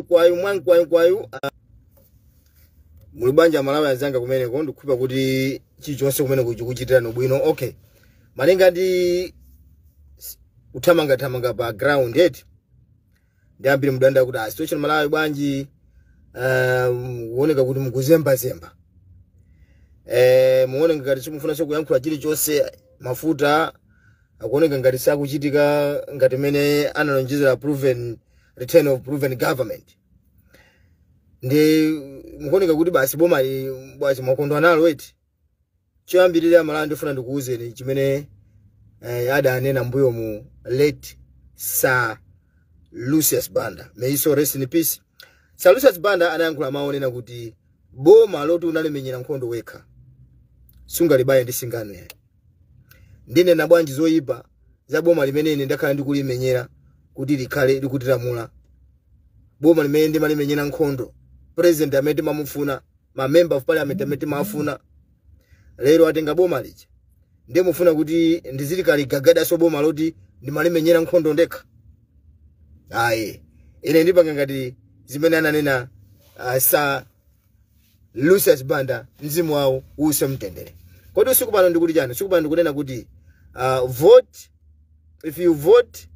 Kwayu mwankwayu kwayu muli bwanji Malawi anzanga kumeneko? Ndikhupa kuti chilichonse kumeneko chikuchitirani bwino. Okay, malinga ndi kuthamangathamanga pa ground eti, ndi ambiri mudanda kuti ah, situation Malawi bwanji, kuoneka kuti mukuzembazemba, muone ngati simufunanso kuyankhula chilichonse. Mafuta akuoneka ngati sakuchitika ngati mene analonjezera proven return of proven government, ndi mukuoneka kuti basi boma basi mwakondwa nalo eti. Choyambirira Malawi, ndifuna ndikuwuzeni chimene adanena mbuyo mu late Sir Lucius Banda, may he so rest in peace. Sir Lucius Banda anayankhula mawu onena kuti boma loti unalimenyera nkhondo wekha sungalibaye ndi singano yayi. Ndinena bwanji zoyipa za boma limene ine ndakhala ndikulimenyera kuti likhale likutilamula, boma limene ndimalimenyera nkhondo, president amene timamufuna, ma member of parliament amene timafuna, lero atenga boma lija, ndiye mufuna kuti ndizilikaligagadaso boma loti ndimalimenyera nkhondo ndekha? Ayi, ine ndipanga ngati zimene ananena Sir Lucius Banda, mzimu wawo uuse mtendere. Kodi usiku pano ndikuti chani? Usiku pano ndikunena kuti vote, if you vote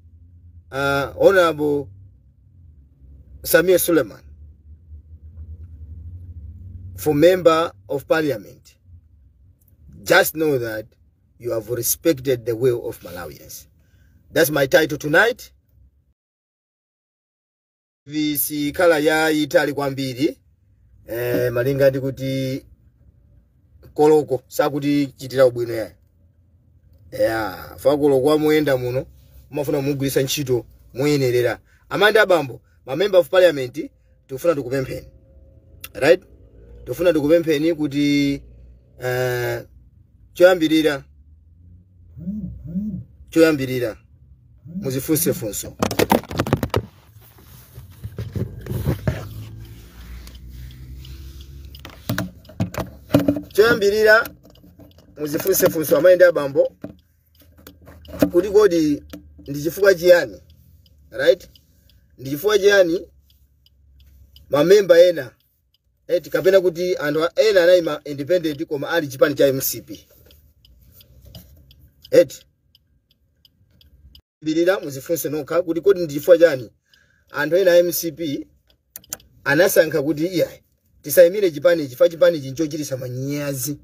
Honorable Samir Suleiman for member of parliament, just know that you have respected the will of Malawians. That's my title tonight. Visikhala ya itali kwambiri, malinga ndi kuti koloko sakuti chitira ubwino yayi ya fa koloko amuyenda muno mumafuna mugwiritsa ntchito moyenerera. Amandi abambo, ma member of parliament, tikufuna tikupempheni, right? Tikufuna tikupempheni kuti choyambirira muzifunse funso. Choyambirira muzifunse funso, amayi ndi abambo, kuti kodi ndi chifukwa chiyani, right, ndi chifukwa chiyani mamemba ena eti kapena kuti anthu ena anayima independent koma ali chipani cha MCP eti? Bilira muzifunse nokha kuti kodi ndi chifukwa chani anthu ena a MCP anasankha kuti iyayi, tisayimire chipani, chifukwa chipani ichi nchochititsa manyazi,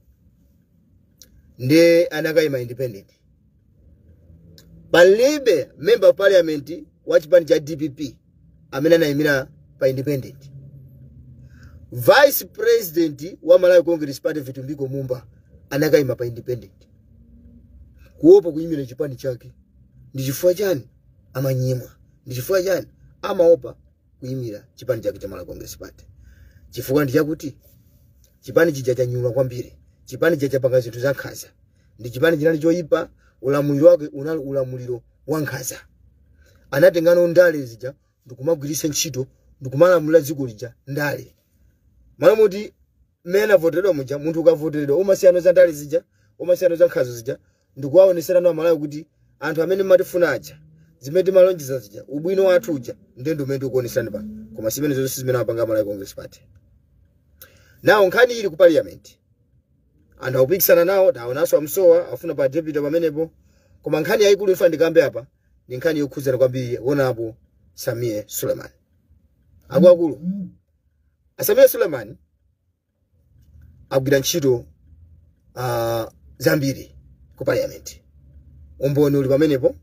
ndiye anakayima independent. Palibe member of parliament wa chipani cha DPP amene anayimira pa independent. Vice president wa Malawi Congress Party Vitumbiko Mumba anakayima pa independent kuopa kuyimira chipani chake. Ndi chifukwa chani amanyimwa? Ndi chifukwa chani amaopa kuyimira chipani chake cha Malawi Congress Party? Chifukwa ndi chakuti chipani chija chanyula kwambiri, chipani chija chapanga zinthu za nkhanza, ndi chipani chinali choyipa. Ulamuliro wake unali ulamuliro wa nkhanza. Anatengano ndale zija ndikumagwiritsa ntchito ndikumalamulira dziko lija ndale, malo moti mmene anavoteredwa muja, munthu ukavoteredwa umasiyano za ndale zija, umasiyano za nkhanza zija, ndikuwaoneserano Amalawi kuti anthu amene matifuna aja, zimene timalonjeza zija, ubwino wathu uja ndiye ndi umene tikuoneserani pano. Koma zimene zonse zimene amapanga Malawi Congress Party nawo, nkhani ili ku parliament, anthu akupikisana nawo, taonanso amsowa afuna pa deputy pamenepo. Koma nkhani yayikulu ifa ndikambe apa ndi nkhani yokhudzana kwambiri Honorable Samir Suleiman. Akuluakulu, Samir Suleiman agwira ntchito zambiri ku parliament. Umboni uli pamenepo.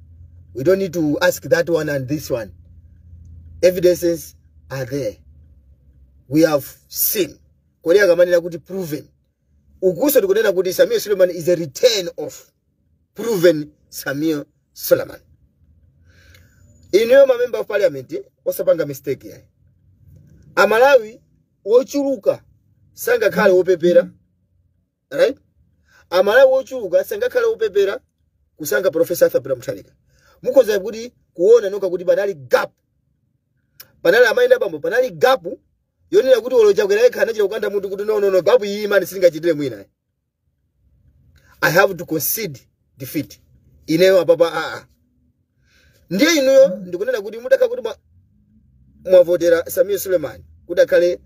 We don't need to ask that one and this one, evidences are there, we have seen. Kodi akamanena kuti proven, ukuso tikunena kuti Samir Suleiman is a return of proven Samir Suleiman. Inuyo ma member of parliament, osapanga mistake yayi. Amalawi wochuluka sangakhale wopepera, right? Amalawi wochuluka sangakhale wopepera kusankha Professor Arthur Peter Mutharika. Mukhoza kuti kuona nokha kuti panali gap, panali, amayi abambo, panali gap yonena kuti olo Chakwera yekha anachita kukantha munthu kuti no, no, no, gap iyi imani sindingachitire mwina, I have to concede defeat ineyo apapa. Aa, ndiye inuyo ndikunena kuti mutakha kuti Mwavotera Samir Suleiman kuti akhale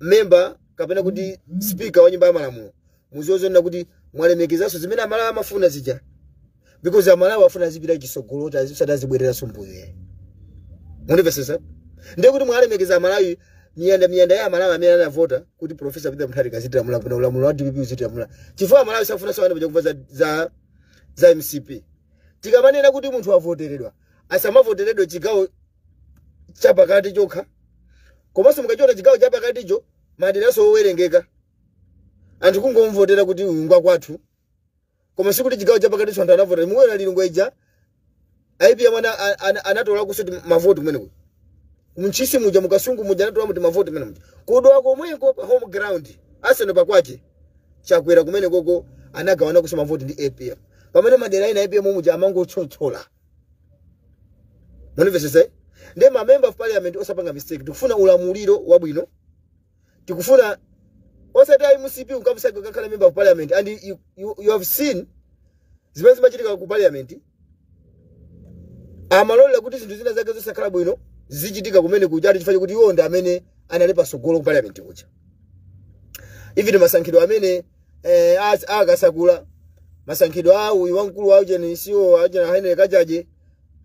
member kapena kuti speaker wa nyumba ya malamulo, muziozona kuti mwalemekezanso zimene Amalawi amafuna zija, because Amalawi afuna zipita chisogolo, kuti azisati mbuyo. Mundimvesesa? Ndiye kuti mwalemekeza Amalawi, miyanda miyanda ya Amalawi amene anavota kuti Professor Peter Mutharika azitilamula, kuna ulamuliro wa DPP uzitilamula, chifukwa Amalawi safuna sawana kuja za MCP. Tikamanena kuti munthu avoteredwa, asamavoteredwe chigawo chapakati chokha, komanso mukachiona chigawo chapakaticho, maderaso owerengeka, anthu kungomvotera kuti uyu ngwa kwathu, koma sikuti chigawo chapakaticho anthu anavotera. Muwera Lilongwe ija, APM anatola kusoti mavoti kumene mchisi muja, mukasungu muja anatola muti mavoti kumene muja, kudowa komweko pa home ground aseno pakwache Chakwera kumene koko anagawana kuso mavoti ndi APM, pamene madera ina APM muja amangotsotsola. Munimvesese? Ndiye ma member of parliament osapanga mistake. Tikufuna ulamuliro wabwino, tikufuna osati ayi MCP ukamusaka kakhala member of parliament. And you have seen zimene zimachitika ku parliament, amalolera kuti zinthu zina zake zosakhala bwino zichitika kumene kuja, ati chifukwa kuti iwo ndi amene anali pasogolo ku parliament kuja. Even masankhidwe amene akasakula, masankhidwe a uyu wamkulu wa ujeni siwo ujeni Henry Kajaje,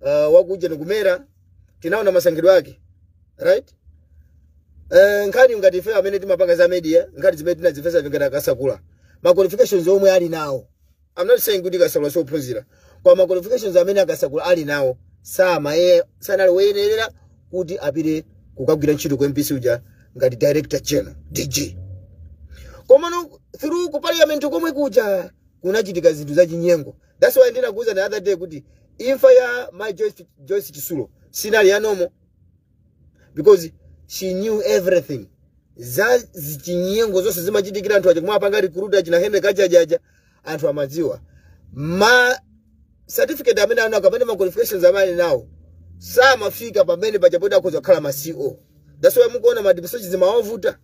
wakujeni kumera, tinaona masankhidwe ake, right? Nkhani ngati ife amene timapanga za media, nkhani zimene tinazifesa ngati akasakula, ma qualifications omwe ali nawo, I'm not saying kuti Kasakula sophunzira, kwa ma qualifications amene akasakula ali nawo, sama sanali woyenerera kuti apite kukagwira ntchito ku MPC uja ngati director general, DG. Komano through ku parliament komwe kuja kunachitika zinthu zachinyengo. That's why ndinakuuza the other day kuti imfa ya my Joyce Chisulo sinali ya normal, because she knew everything za zichinyengo zonse zimachitikira anthu aja kumapanga recruit achina Henry Kajajaja. Anthu amadziwa ma certificate amene anawo kapena ma qualifications amene ali nawo samafika pamene pachapoti akhoza kukhala ma CO. That's why mukuona ma administration zimawavuta.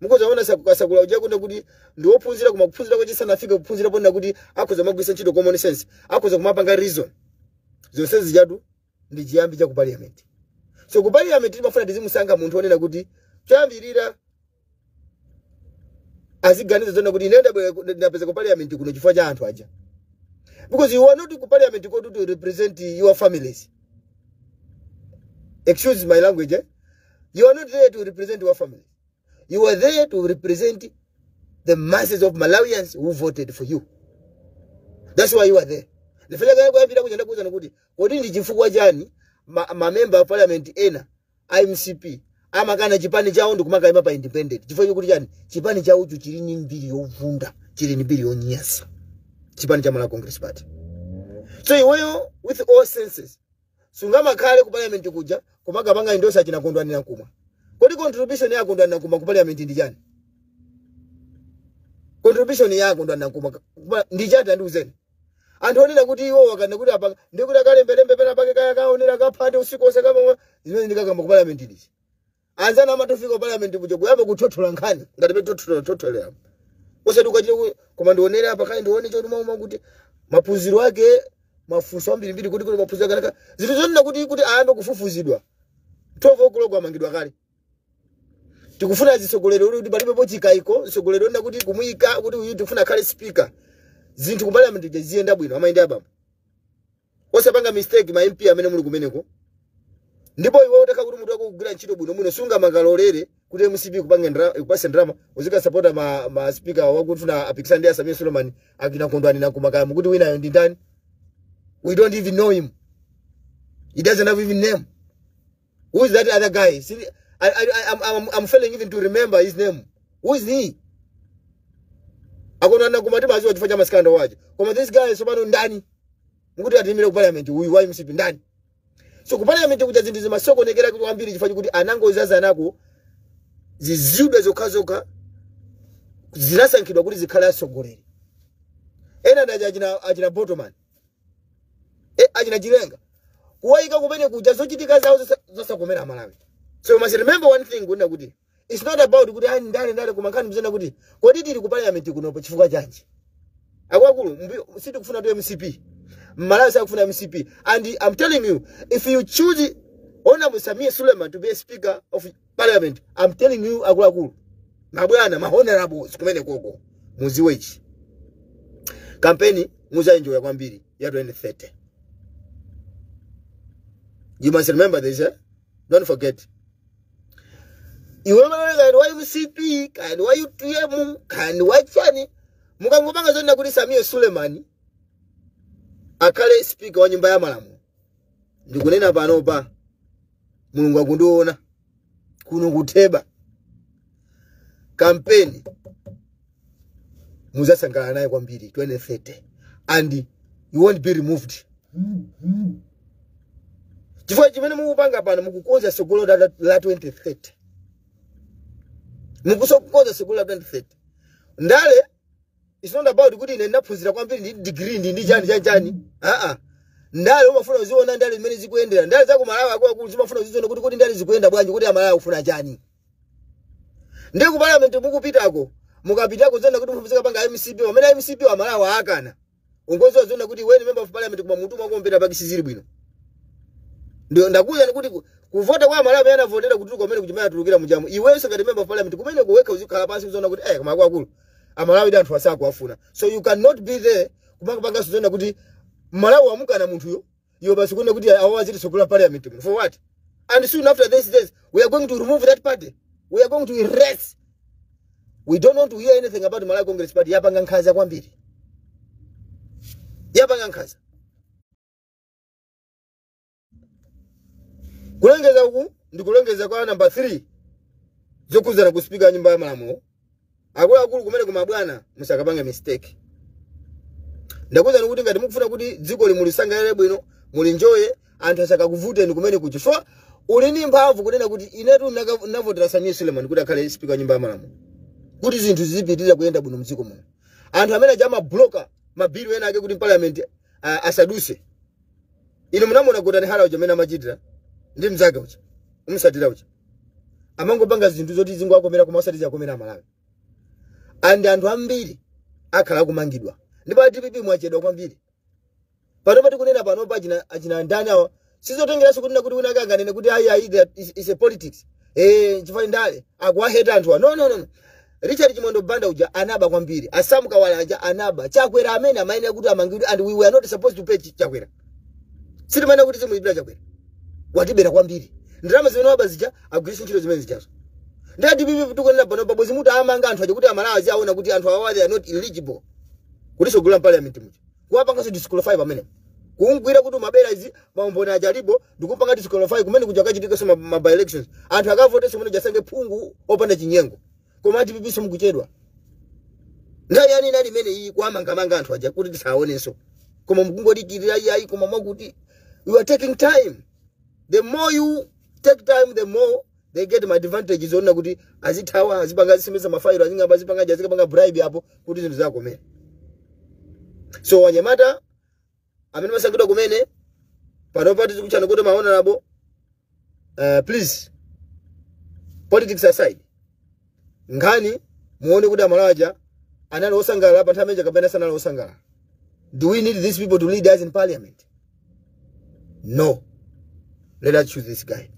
Mukuona Kasakula uja kuna kuti ndi wophunzira, koma kuphunzira kwache sanafike kuphunzira pona kuti akhoza magwisa ntchito common sense, akhoza kumapanga reason. Zonse zijatu ndi chiyambi cha ku parliament. So ku parliament timafuna tizimusankha munthu onena kuti choyambirira aziganiza zona kuti ine ndapeza ku parliament kuno chifukwa cha anthu aja, because you are not ku parliament go to represent your families. Excuse my language, eh? You are not there to represent your family. You are there to represent the masses of Malawians who voted for you. That's why you are there. Ndifanya kaya kuyambira kuja ndakuuza kuti kodi ndi chifukwa chani ma member of parliament ena MCP amakana chipani chawo ndikumakayima pa independent? Chifukwa chokuti chani? Chipani chawocho chili ni mbiri yovunda, chili ni mbiri yonyasa, chipani cha Malawi Congress Party. So iweyo with all senses sungamakhale ku parliament kuja kumakapanga endorse achina Kondwani Nankhumwa. Kodi contribution ya Kondwani Nankhumwa ku parliament ndi chani? Contribution ya Kondwani Nankhumwa ndi chani? Andiuzeni. Anthu onena kuti iwo wakana kuti apa ndikuti akalembelembe pena pake kaya kaonera kaphate usiku wonse kama zimene ndikakamba ku parliament ndichi. Anzana amatofika ku parliament kuja kuyamba kuthothola nkhani ngati pethothola thotholera, osati ukachite koma ndionere apa kaya ndione choti mauma kuti maphunziro ake, mafunso ambirimbiri kuti maphunziro ake zinthu zonena kuti ayambe kufufuzidwa 12 o'clock amangidwa kale. Tikufuna zitsogoleri kuti palibepo chikayiko, mtsogoleri onena kuti kumuyika kuti uyu tikufuna akhale speaker, zinthu ku parliament ziyenda bwino. Amayende abambo, osapanga mistake ma MP amene muli kumeneko. Ndipo iwe utakha kuti munthu wako kugwira ntchito bwino bwino, sunga makalolere kuti MCP kupange kupase ndrama uzikasapota ma speaker wakufuna apikisana ndi Samir Suleiman, akina Kondwani Nankhumwa, kaya mukuti winayo ndi ndani. We don't even know him. He doesn't have even name. Who is that other guy? See, I'm failing even to remember his name. Who is he? Akondwani Nankhumwa timaziwa chifukwa cha maskando waje, koma this guy sopano ndani mukuti atimire ku parliament? Uyu wa MCP ndani? So ku parliament kuja zinthu zimasokonekera kuti kwambiri chifukwa kuti anangozazanako zizidwe zokhazokha zinasankhidwa kuti zikhale atsogoleri. Ena ndaja achina Botoman, achina Chilenga, kuwayika kumene kuja, zochitika zawo zosakomera Amalawi. So you must remember one thing, kunena kuti it's not about kuti ayi ndale ndale, koma nkhani mzena kuti kodi tili ku parliament kunopo chifukwa chanji? Akuluakulu, sitikufuna tu MCP. Mmalawi sakufuna MCP. And I'm telling you, if you choose Honorable Samir Suleiman to be a speaker of parliament. I'm telling you, akuluakulu, mabwana, ma honorables kumene koko, muziwe ichi. Kampeni muzaenjoya kwambiri ya 2030. You must remember this, eh? Don't forget. Iwe kaya wa MCP, kaya wa UTM, kaya wa chani, mukangopanga zonena kuti Samir Suleiman akhale speaker wa nyumba ya malamulo. Ndikunena panopa, Mulungu akundiona kuno kutheba. Kampeni muzasangalala naye kwambiri 2030 and you won't be removed. Chifukwa chimene mukupanga pano, mukukonza tsogolo la 2030. Mukukonza tsogolo la 2030. Ndale it's not about kuti ine ndaphunzira kwambiri, ndi degree, ndi chani chani chani. Ah, ndale umafuna uziona ndale zimene zikuyendera. Ndale za kumalawi, akuluakulu, zimafuna uziona kuti ndale zikuyenda bwanji, kuti Amalawi akufuna chani. Ndi ku parliament mukupitako, mukapitako zona kuti mupezeka panga MCP, pamene MCP wa Malawi akana ungozi wazona kuti when member of parliament kuma mutu mwako mpeta paki sizili bwino. Ndio ndakuza kuti kuvota kwa Malawi anavotera kuti kumene kuchimaya tulukira mujamu. Iwenso ngati member of parliament kumene kuweka uzikhala pansi uzona kuti koma akuluakulu, Amalawi ndi anthu asakuafuna. So you cannot be there kumanga zona kuti Malawi wamukana munthuyo, iwe basi kuona kuti awo aziti sokola parliament muno. For what? And soon after this days we are going to remove that party. We are going to erase. We don't want to hear anything about Malawi Congress Party. Yapanga nkhanza kwambiri, yapanga nkhanza. Kulengeza uku ndikulengeza kwa number 3 zokuzana ku speaker nyumba ya malamulo. Akuluakulu kumene kumabwana, musakapange mistake. Ndakuwuzani kuti ngati mukufuna kuti dziko limulisangalale bwino, mulinjoye, anthu asakakuvuteni kumene kucho. So uli ndi mphamvu kunena kuti inetu navotera Samir Suleiman kuti akhale speaker wa nyumba ya malamulo kuti zinthu zizipitirira kuyenda bwino mdziko muno. Anthu amene aja amabloka mabilu ena ake kuti parliament asaduse. Inu munamuona Gotani Hara uja amene amachitira ndi mzake uja umsatira uja, amangopanga zinthu zoti zingoakomera koma osati ziakomera Amalawi. And anthu ambiri akhala akumangidwa. Ndipo a DPP mwachedwa kwambiri. Panopa tikunena panopa, achina ndani awa, sizotengeranso kunena kuti wina akanganene kuti ayi ayi, that is a politics, chifukwa ndale akuwaheta anthuwa. No, no, no, no. Richard Chimwendo Banda uja anaba kwambiri. Asamu Kawala aja anaba. Chakwera amene amayenera kuti amangidwe, and we were not supposed to pay Chakwera. Sitimayenera kuti timulipira Chakwera. Watibera kwambiri. Ndalama zimene waba zija agwiritse ntchito zimene zijazo. Ndi a DPP, tikunena pano, pabwezi muti amanga anthu aja kuti Amalawi aziaona kuti anthu awa, they are not eligible kuti sogolera parliament muja. Kuwapanganso disqualify pamene kumgwira kuti umabera izi, maumboni aja alipo, ndikupanga disqualify kumene kuja. Kachitikenso ma by elections, anthu akavotenso kumene jasange phungu opanda chinyengo. Koma a DPP simukuchedwa. Nthawi yani inali imene iyi kuwamangamanga anthu aja kuti tisaonenso, koma mukungodikirira iyayi. Koma mwakuti you are taking time. The more you take time, the more they get my advantages ona kuti azithawa, azipanga, azisemesa mafailo, azingamba, azipanga, azikapanga bribe apo kuti zinthu zakomera. So wanyamata amene masankhidwa kumene panopa tizikutchana kuti ma honorable, please, politics aside, nkhani muone kuti Amalawi anali osangalala pa nthawi imeneja kapena sanali osangalala. Do we need these people to lead us in parliament? No. Let us choose this guy.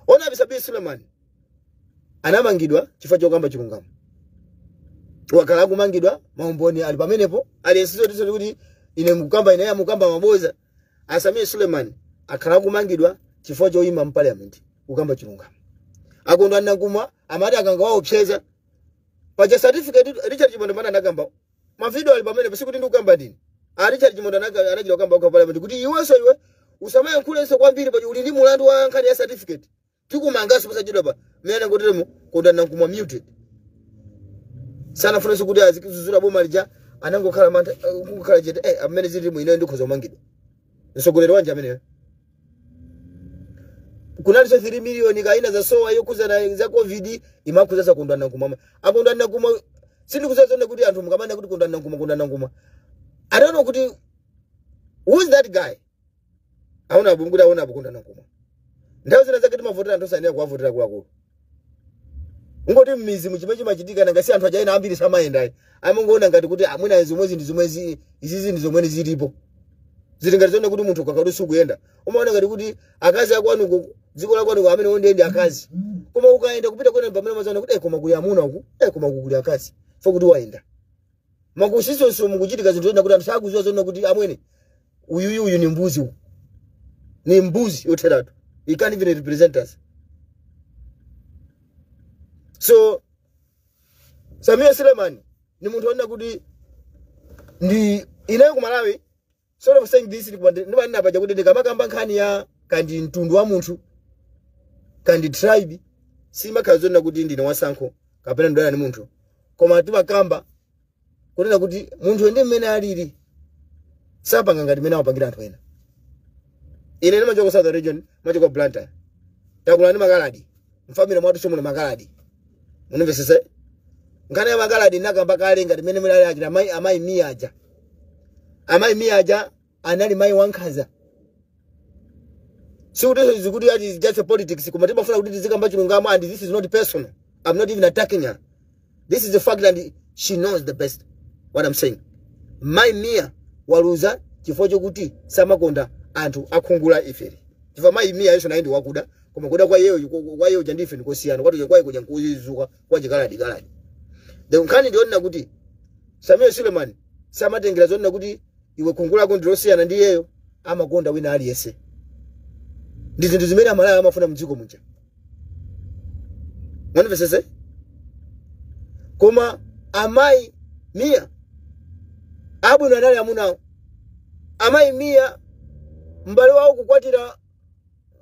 Honorable Sameer Suleiman anamangidwa chifukwa chokamba chilungamo. Wakhala akumangidwa, maumboni ali pamenepo. Aliyense kuti ine mukamba, ine mukamba maboza. A Sameer Suleiman akhala akumangidwa chifukwa choyima mu parliament kukamba chilungamo. Akondwa Nankhumwa amati akangawaopseza paja certificate. Richard Chimwendo Banda anakamba, mavideo ali pamenepo, sikuti ndikukamba ndini. A Richard Chimwendo anachita kukamba kwa parliament kuti iwenso iwe usamayankhulenso kwambiri paja uli ndi mulandu wa nkhani ya certificate, tikumanganso pasachedwa pa. Mmene angoteremo, Kondwa Nankhumwa muted. Sanafunenso kuti azikizuzula boma lija, anangokhala mantha, kungokhala chete. Amene zili mu ineyo ndikhoza kumangidwa. Mtsogoleri wanje ameneyo. Kunalinso 3 million kaina zasowa yokhuzana za COVID, imakhuza za Kondwa Nankhumwa. Akondwa Nankhumwa, sindikuzoona kuti anthu mukamana kuti Kondwa Nankhumwa, Kondwa Nankhumwa, I don't know kuti who is that guy. Aona apo kuti aona apo Kondwa Nankhumwa. Nthawi zina zake timavotera anthu osayenera kuwavotera kuwakulu. Ngoti mmizi muchimene chimachitika, nanga si anthu aja ena ambiri samayendayi, amangoona ngati kuti amwina zomwezi ndi zomwezi, izizi ndi zomwe zilipo. Zili ngati zoona kuti munthu ukakati sukuyenda, umaona ngati kuti akazi akwanuko, dziko lakwanuko amene onde akazi. Koma ukaenda kupita kwena pamene mazaona kuti koma kuli amuna uku, koma uku kuli akazi. Fo kuti waenda. Makusisonso mukuchitika zinthu zoona kuti anthu sakuziwa zoona kuti amwene uyuyu uyu ni mbuzi uyu. Ni mbuzi yotheratu. He can't even represent us. So Samia Suleiman ni munthu wonena kuti ndi ineyo ku Malawi. Sort of saying this, ndimanena paja kuti ndikamakamba nkhani ya kandi mtundu wa munthu, kandi tribe, simakhala zonena kuti ndine wasankho kapena ndidana ndi munthu, koma timakamba kunena kuti munthu ndi mmene alili sapanga ngati mmene amapangira anthu ena. Ine ndimachoka Southern Region, machoka Blantyre, takula ndi makaladi mfamily mwathu, somuno makaladi munimvesese. Nkhani ya makaladi nakamba kale ngati mmene mulali achita amayi, amayi Mia aja. Amayi Mia aja anali mayi wankhanza. Sikuti zikuti ati just a politics, koma timafuna kuti tizikamba chilungamo, and this is not personal. I'm not even attacking her. This is the fact and she knows the best what I'm saying. Mayi Mia waluza chifukwa chokuti samakonda anthu akhungula iferi, chifukwa mayi Mia yeso naye ndi wakuda, koma kuda kwa yeyo kwa yeyo jandife ndikosiyana kwati kwa kuja nkuyizuka kwa chikaladi kaladi. The nkhani ndionena kuti Samia Suleiman samatengera zonena kuti iwe khungu lako ndilosiyana ndi iyeyo, amakonda wina aliyense. Ndi zinthu zimene Amalawi amafuna mdziko muja, mwanimvesese. Koma amayi Mia abwino anali amunawo. Amayi Mia m'bale wawo kukwatira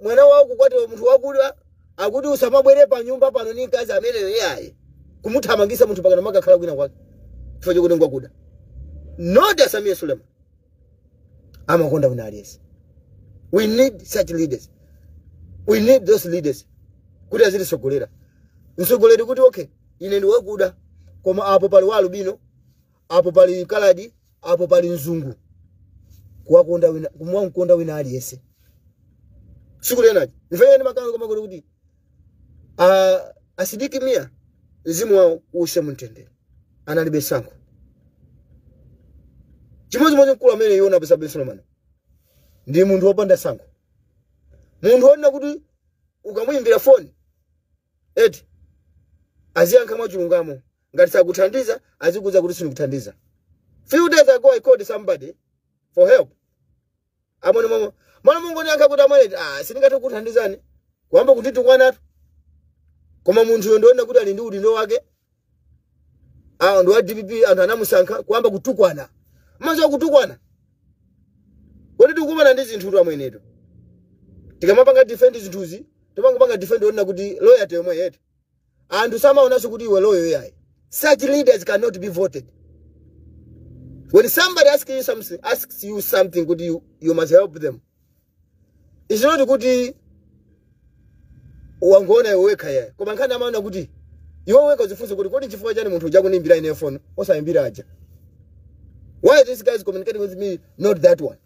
mwana wawo, kukwatira munthu wakuda, akuti usamabwere pa nyumba pano ni mkazi ameneyo iyayi, kumuthamangisa munthu pakana makakhala kwina kwake chifukwa chokuti ngwakuda. Not Samia Suleiman, amakonda wina aliyense. We need such leaders. We need those leaders kuti azitisogolera. Msogoleri kuti okay, ine ndi wakuda, koma apo pali wa albino, apo pali kaladi, apo pali mzungu, kuwakonda wina, kumwamkonda wina aliyense. Siku lenaji ndifanye ndi makano kama kuti asidiki Mia, mzimu wawo uuse mumtendere, analibe sankho. Chimodzimodzi mkulu amene iona Sameer Suleiman ndi munthu wopanda sankho, munthu wonena kuti ukamuyimbira foni eti aziyankha mwachilungamo, ngati sakuthandiza azikuuza kuti sindikuthandiza. Few days ago I called somebody for help. Amene mama mwana Mungu niyankha kuti amene sindingathe kukuthandizani, kuyamba kutitukwanatu. Koma munthuyo ndiona kuti ali ndi udindo wake, ndi wa DPP, anthu anamusankha, kuyamba kutukwana. Maziwa kutukwana kodi tikukumana ndi zinthu amweneto. Tikamapanga defend zinthuzi, timangopanga defend onena kuti loyalty yomwe yetu, anthu samaonanso kuti iwe loyal yayi. Such leaders cannot be voted. When somebody asks you something, asks you something kuti you must help them, it's not kuti wangoona iwe wekha yayi, koma nkhani amaona kuti iwe wekha uzifunse kuti kodi chifukwa chani munthu uja kunimbira ine phone osayimbira aja? Why this guy is communicating with me, not that one?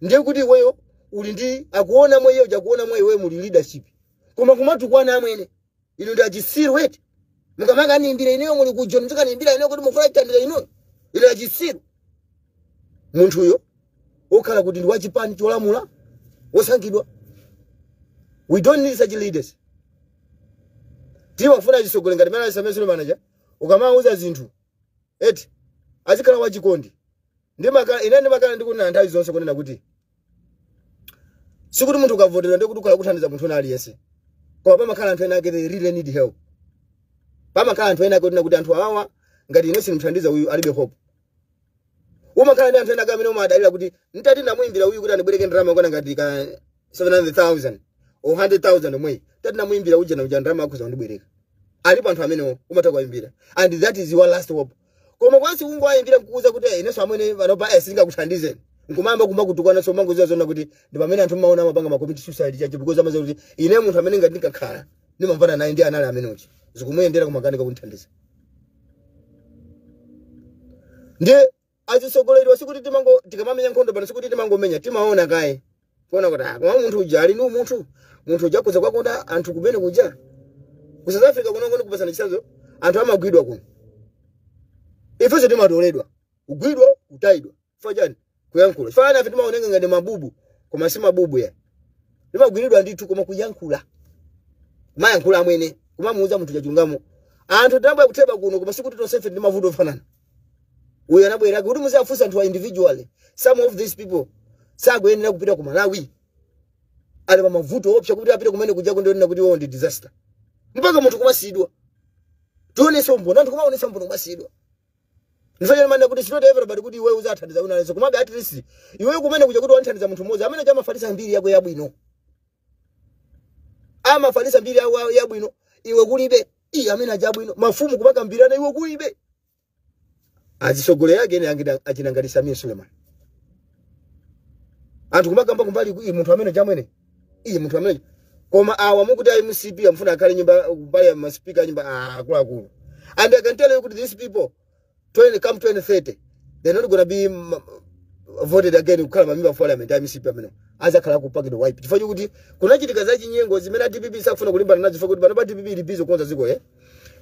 Ndiye kuti iweyo uli ndi akuona mwa iye uja, kuona mwa iweyo muli leadership. Koma kumatukwana amwene, inu ndi achisiru eti. Mukamanga nimbira ineyo muli kujoni, mzikanimbira ineyo kuti mufuna chithandizo inu, inu achisiru. Munthuyo okhala kuti ndi wachipani cholamula wosankhidwa. We don't need such leaders. Timafuna chisogole ngati mene Sameer Suleiman aja, ukamauza zinthu eti azikhala wachikondi. Ndimakhala ine ndimakhala ndikunena nthawi zonse kunena kuti sikuti munthu ukavotera ndi kuti ukhala kuthandiza munthu wina aliyense, koma pamakhala anthu ena ake they really need help. Pamakhala anthu ena ake kunena kuti anthu awawa ngati ine sindimuthandiza uyu alibe hope. Umakhala ndi anthu ena ake amene umadalira kuti ntati ndamuyimbira uyu kuti andibwereke ndalama kwana ngati ka 700,000 or 100,000 omweyi, tati ndamuyimbira uja na uja ndalama akhoza kundibwereka. Alipo anthu amenewo umatha kuwayimbira and that is your last hope. Koma kwansi ungowayimbira nkukuza kuti inenso amwene panopa sindingakuthandizeni, nkumamba kumakutukwana, so mangoziwa zona kuti ndi pamene anthu maona amapanga ma commit suicide chacho, because amaziwa kuti ine munthu amene ngati ndikakhala ndimamvana naye ndi anali amene uchi zikumuyendera kumakanika kundithandiza. Ndiye azisogoleri sikuti timango tikamamenya nkhondo pano, sikuti timangomenya, timaona kaye kuona kuti koma munthu uja ali ndi umunthu, munthu uja akhoza kwakonda anthu kumene kuja. Ku South Africa kuno kuno kupasana chitsanzo, anthu amagwidwa kuno, ifenso timatoledwa, kugwidwa, kutayidwa. Chifukwa chani? Kuyankhula. Fana afe timaonenga ngati mabubu, koma si mabubu ya. Limagwiridwa ndithu, koma kuyankhula. Mayankhula amwene, kumamuuza munthu chachungamo. Anthu tinabwera kutheba kuno, koma sikuti tonsefe ndi mavuto ofanana. Uyu anabwera kuti muziafunsa anthu individually. Some of these people sakuyenera kupita ku Malawi. Ali pa mavuto opsa kuti apite kumene kuja kundionena kuti iwo ndi disaster. Mpaka munthu kumasidwa. Tionese umboni, anthu kumaonesa umboni kumasidwa. Ndifanyana mana kuti it's not everybody kuti iwe uzathandiza wina aliyense. Komabe at least iwe kumene kuja kuti wanthandiza munthu mmodzi amene chamafalisa mbiri yako yabwino. Amafalisa mbiri yako yabwino, iwe kulibe. Iye amene achabwino, mafumu kumakambirana iwe kulibe. Azisogolera yake ene angida achinangati Samia Suleiman. Anthu kumakamba kumbali iye munthu amene chamwene. Iye munthu amene. Koma awa mukuti ayi MCP amfuna akhale nyumba kumbali ya maspeaker nyumba akuluakulu. And I can tell you kuti these people 20 come 2030 they're not gonna be voted again kukhala mamember of parliament a MCP amene azakhala kupakidwa wipe. Chifukwa chokuti kunachitika za chinyengo zimene DPP sakufuna kulimbana nazo, chifukwa kuti pano pa DPP ili busy kukonza dziko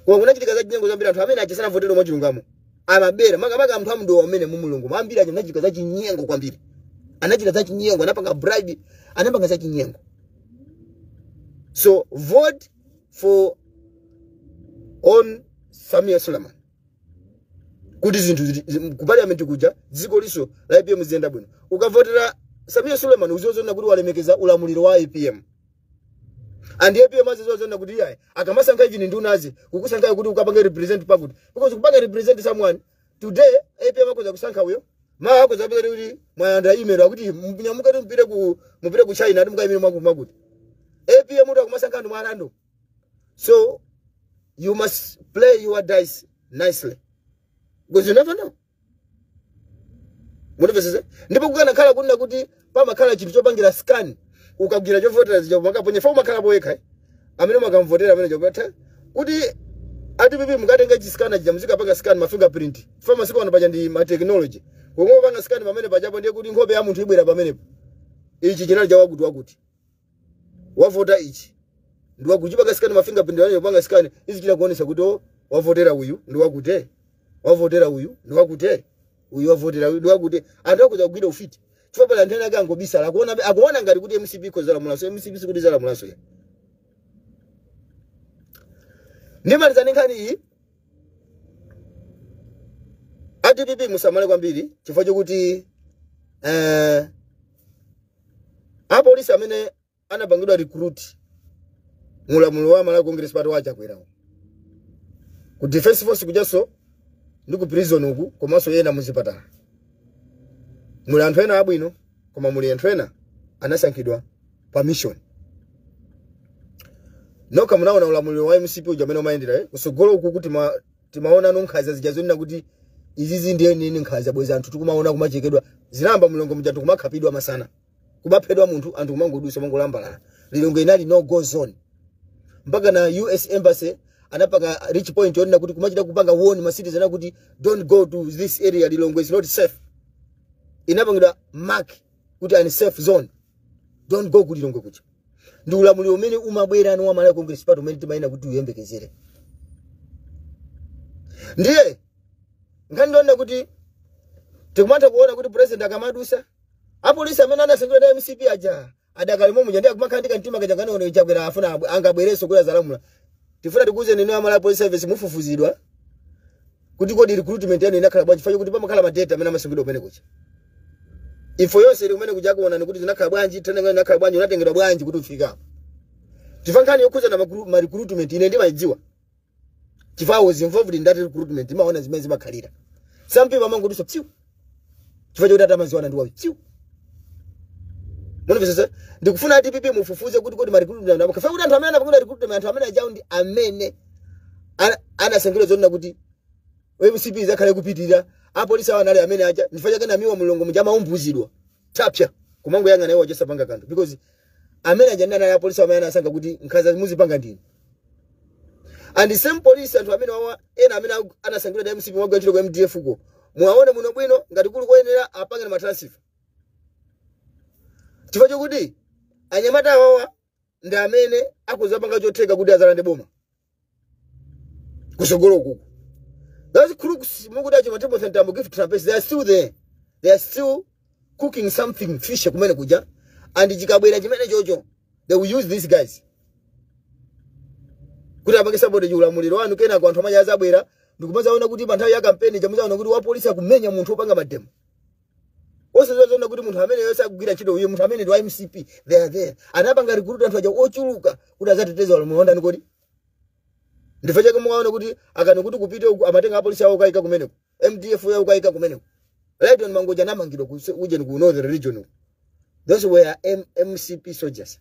Koma kunachitika za chinyengo zambiri, anthu amene achisana votero mwachilungamo amabera makamaka anthu amdowa amene mumulungu ambiri aja anachitika za chinyengo kwambiri, anachita za chinyengo, anapanga bribe, anapanga za chinyengo. So vote for on Samia Suleiman kuti zinthu ku parliament kuja dziko liso la APM ziyenda bwino. Ukavotera Samia Suleiman uzozona kuti walemekeza ulamuliro wa APM. And APM azizozona kuti iyayi akamasankha even ndunazi kukusankha kuti ukapange represent pakuti, because kupanga represent someone today APM akoza kusankha uyo ma akoza kupeza kuti mwayanda email akuti mnyamuka kuti mupite ku China ati mukayimire mwakuti APM uta kumasankha anthu mwa. So you must play your dice nicely because you never know. Munimvesese? Ndipo kukanakhala kunena kuti pamakhala chinthu chopangira scan, ukagwira chovotera zija makaponya fa umakhala poyekha amene makamvotera amene chopata kuti ati mukatenga chiskana chija muzikapanga scan ma fingerprint. Fa masiku ano paja ndi ma technology. Komwe panga scan pamene pajapo ndiye kuti nkhope ya munthu ibwera pamenepo. Ichi chinali cha wakuti wakuti. Wavota ichi. Ndi wakuti panga scan ma fingerprint wale panga scan izi chila kuonesa kuti wavotera uyu ndi wakuti. Wavotera uyu ndi wakuti. Uyu wavotera uyu ndi wakuti. Anthu akuza kugwira ufiti. Chifukwa pala anthu ena ake angobisala akuona ngati kuti MCP kozala mulaso, MCP sikuti zala mulaso ya. Ndimaliza nkhani iyi. ADPP musamale kwambiri chifukwa chokuti apolisi amene anapangidwa recruit mulamulo wa Malawi Congress Party wachakwerawo ku Defense Force kujaso ndi ku prison uku komanso yena muzipatala. Muli anthu ena abwino koma muli anthu ena anasankhidwa pa mission. Noka munaona ulamuliro wa MCP uja amene umayendera kusogolo uku kuti timaona nkhaza zija zonena kuti izizi ndiye nini nkhaza bweza anthu tikumaona kumachekedwa zinamba mulongo mja tikumakhapidwa masana kumaphedwa munthu anthu kumangodusa mangolambalala. Lilongwe inali no go zone mpaka na US embassy anapanga rich point yonena kuti kumachita kupanga warn ma citizen kuti don't go to this area, Lilongwe is not safe. Inapangidwa mark kuti an safe zone, don't go ku Lilongwe kuja. Ndi ulamuliro umene umabwera ano wa Malawi Congress Party umene timayena kuti uyembekezere. Ndiye nkhani ndionena kuti tikumatha kuona kuti president akamadusa apolisi amene anasankhidwa ndi MCP aja adakali momwe ndiye akumakhandika mtima kaja kanono chakwera afuna angabwereso kula zalamula. Tifuna tikuze neno Malawi Police Service mufufuzidwa kuti kodi recruitment yanu inakhala bwanji chifukwa kuti pamakhala ma data amene amasankhidwa kumene kuja. Info yonse ili kumene kuja kuona kuti zinakhala bwanji, tena inakhala bwanji, unatengedwa bwanji kuti ufike apo. Chifukwa nkhani yokhuza na ma recruitment ine ndimayidziwa. Chifukwa I was involved in that recruitment, ndimaona zimene zimakhalira. Some people amangodusa psiu. Chifukwa chokuti atamaziwana ndi wawo psiu. Munimvesese? Ndikufuna DPP mufufuze kuti kodi ma recruitment anu kafa kuti anthu amene anapangidwa recruitment anthu amene ajawo ndi amene anasankhidwa zonena kuti MCP zakhale kupitirira apolisi awo anali amene aja ndifanya chake namiwa mulongo muja amaumbuzidwa tapya kumangoyang'ana iwo achosapanga kanthu because amene aja ndi anali apolisi amene anasankha kuti nkhanza muzipanga ndinu. And the same police anthu amene wawa ena amene anasankhidwa ndi MCP mwagwira ntchito ku MDF uko muwaone muno bwino ngati kuli koyenera apange ma transfer. Chifukwa chokuti anyamata awawa ndi amene akuzapanga chotheka kuti azalande boma kusogolo kuku. Those crooks mukuti achi Timothy Mtambo, Gift Trapence, they are still there. They are still cooking something fishy kumene kuja, and chikabwera chimene chocho, they will use these guys kuti apange sabotage ulamuliro wanu. Kenako anthu amanya azabwera ndikumazaona kuti pa nthawi ya kampeni chamuzaona kuti wapolisi akumenya munthu wopanga mademo, osazoona kuti munthu amene yonse akugwira ntchito uyo, munthu amene ndi wa MCP. They are there, anapanga recruit anthu aja ochuluka kuti azateteza ulamuliro wandani kodi. Ndife chake mukaona kuti akani kuti kupite uku, amatenga apolisi awo kayika kumeneko, MDF yawo kayika kumeneko. Lighton Mangoja anamangidwa ujeni ku Northern Region. Those were MCP soldiers,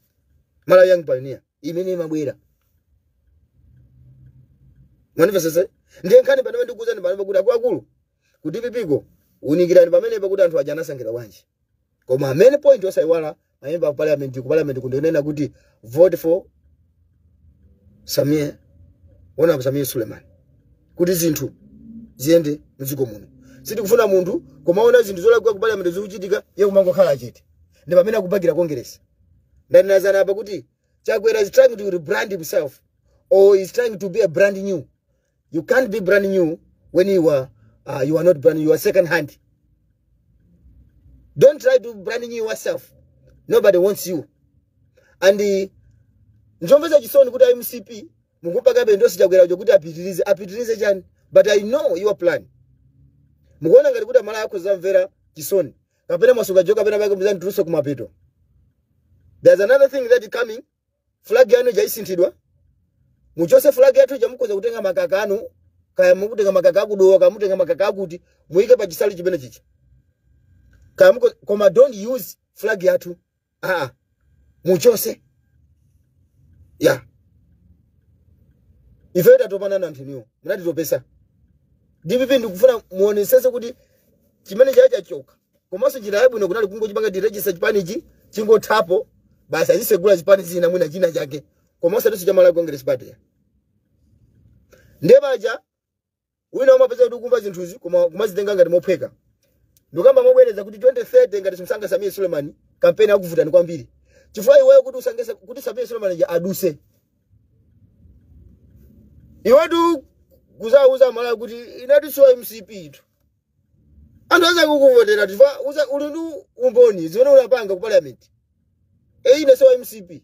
Malawi Young Pioneer imene imabwera. Mwanimvesese? Ndiye nkhani pamene ndikuwuzani pamene kuti akuluakulu ku DPP ko, unikirani pamene pakuti anthu aja anasankhidwa bwanji. Koma amene point osayiwala, mayemba ku parliament, ku parliament kundikunena kuti vote for Samir, Honorable Samir Suleiman, kuti zinthu ziyende mdziko muno. Sitikufuna munthu kumaona zinthu zolakwika ku parliament zikuchitika, iye kumangokhala chete. Ndi pamene akubagira Congress. Ndanenazana apa kuti Chakwera is trying to rebrand himself or is trying to be a brand new. You can't be brand new when you are not brand new, you are second hand. Don't try to brand new yourself, nobody wants you. And nzomvetsa chisoni kuti MCP mukupakabe ndosi Chakwera ujo kuti apitirize. Apitirize chani? But I know your plan. Mukuona ngati kuti amala ako zamvera chisoni kapena masuka joka kapena pake muzanditulutse kumapeto. There's another thing that is coming. Flag yanu jaisinthidwa, muchose flag yathu jamukoza kutenga makaka anu, kaya mukutenga makaka akudowa, kaya mutenga makaka akuti muyike pa chisali chimene chicha, kaya muko, koma don't use flag yathu. Ah, muchose ya. Ife tatopana na anthu niwo munatitopesa DPP. Ndikufuna muonesese kuti chimene chacha chachoka. Komanso njira yabwino kunali kungochipanga deregister chipanichi, chingothapo basi, azisegula chipani zina mwina china chake, komanso ndiso cha Malawi Congress Party. Ndiye paja wina umapeza kuti ukumva zinthuzi koma kumazitenga ngati mophweka. Ndikamba mobwereza kuti 2030 ngati simsanga Samir Suleiman, kampeni akuvutani kwambiri, chifukwa iweyo kuti usange kuti Samir Suleiman ja aduse, iwetu kuzauza Malawi kuti inati so MCP itu, anthu aza kukuvotera chifukwa uli ndi umboni zimene unapanga ku parliament. E, ine so MCP,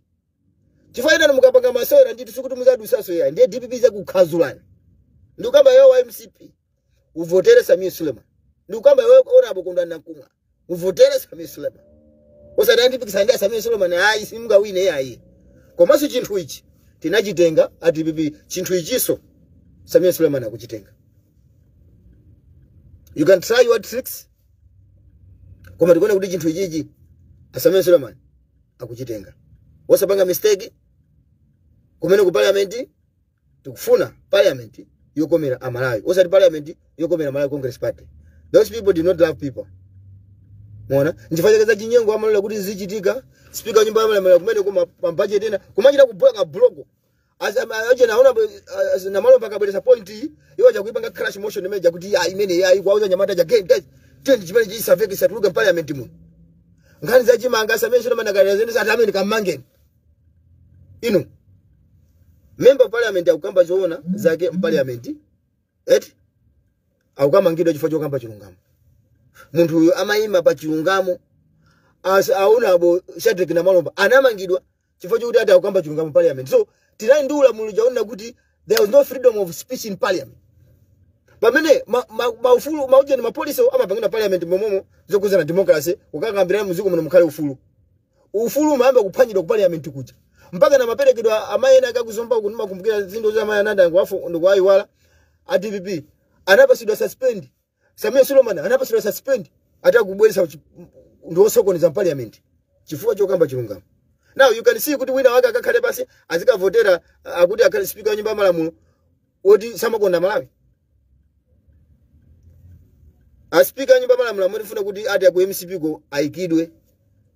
chifukwa ina mukapanga masewera ndithu sikuti muzadusaso ya. Ndiye DPP zakukhazulani. Ndikamba iwe wa MCP, uvotere Samir Suleiman. Ndikamba iwe Honorable Kondwani Nankhumwa, uvotere Samir Suleiman. Osati andipikisana ndi Samir Suleiman, ayi, simungawine ayi. Komanso chinthu ichi tinachitenga a DPP, chinthu ichiso Samir Suleiman akuchitenga. You can try your tricks, koma tikuona kuti chinthu ichichi Samir Suleiman akuchitenga. Wasapanga mistake kumene ku parliament. Tikufuna parliament yokomera Amalawi, osati parliament yokomera Malawi Congress Party. Those people did not love people. Muona nchifukwa chake za chinyengo amalola kuti zichitika. Speaker wa nyumba ya malamulo kumene kuma pa budget ena kumachita kubloka block aje naona na malo mpaka bweresa point iyi, iwo chakuipanga crash motion imene kuti ya imene ya ikuauza nyamata ja game guys tende chimene chisaveke satuluka parliament muno. Nkhani za chimanga, Samir Suleiman akali zene ati amene kamangeni inu. Member of parliament akukamba zoona zake mparliament eti akukamangidwa chifukwa chokamba chilungamo. Munthu uyu amayima pa chilungamo. Aona abo Shadrack Namalomba anamangidwa chifukwa chokuti ati akukamba chilungamo parliament. So tinali ndi ulamuliro chaona kuti there was no freedom of speech in parliament, pamene maufulu maujeni mapolisi amapangidwa parliament momomo zokuzana democracy, kukakambirana muziko muno mukhale ufulu. Ufulu umayamba kuphwanyidwa ku parliament kuja, mpaka na maperekedwa amayi ena akakuzomba uku. Ndimakumbukira zinthu za amayi ananda ngwafu ndikuwayiwala a DPP anapasidwa suspend. Samir Suleiman anapasidwa suspend ati akubweresa ndiwosokoneza parliament chifukwa chokamba chilungamo. Now you can see kuti wina wake akakhale pasi azikavotera akuti akhale speaker wa nyumba ya malamulo oti samakonda Malawi. A speaker wa nyumba ya malamulo amafuna kuti ati aku MCP ko ayikidwe,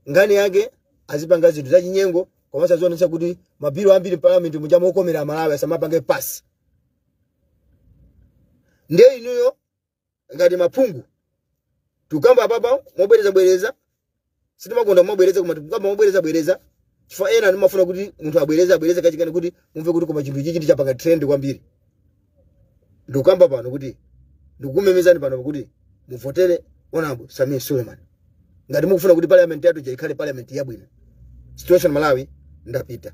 nkhani yake azipanga zinthu zachinyengo, komanso azionetsa kuti mabiro ambiri parliament muja mokomera Malawi asamapange pasi. Ndiye inuyo ngati maphungu, tukamba papa mobwereza bwereza, sitimakonda mobwereza, koma tukamba mobwereza bwereza chifukwa ena ndimafuna kuti munthu abwereze abwereze kachikani kuti mumve kuti koma chinthu ichi ndichapanga trend kwambiri. Ndikukamba pano kuti, ndikukumemezani pano kuti muvotere Honorable Samir Suleiman. Ngati mukufuna kuti parliament yathu ikhale parliament yabwino. Situation Malawi, ndapita.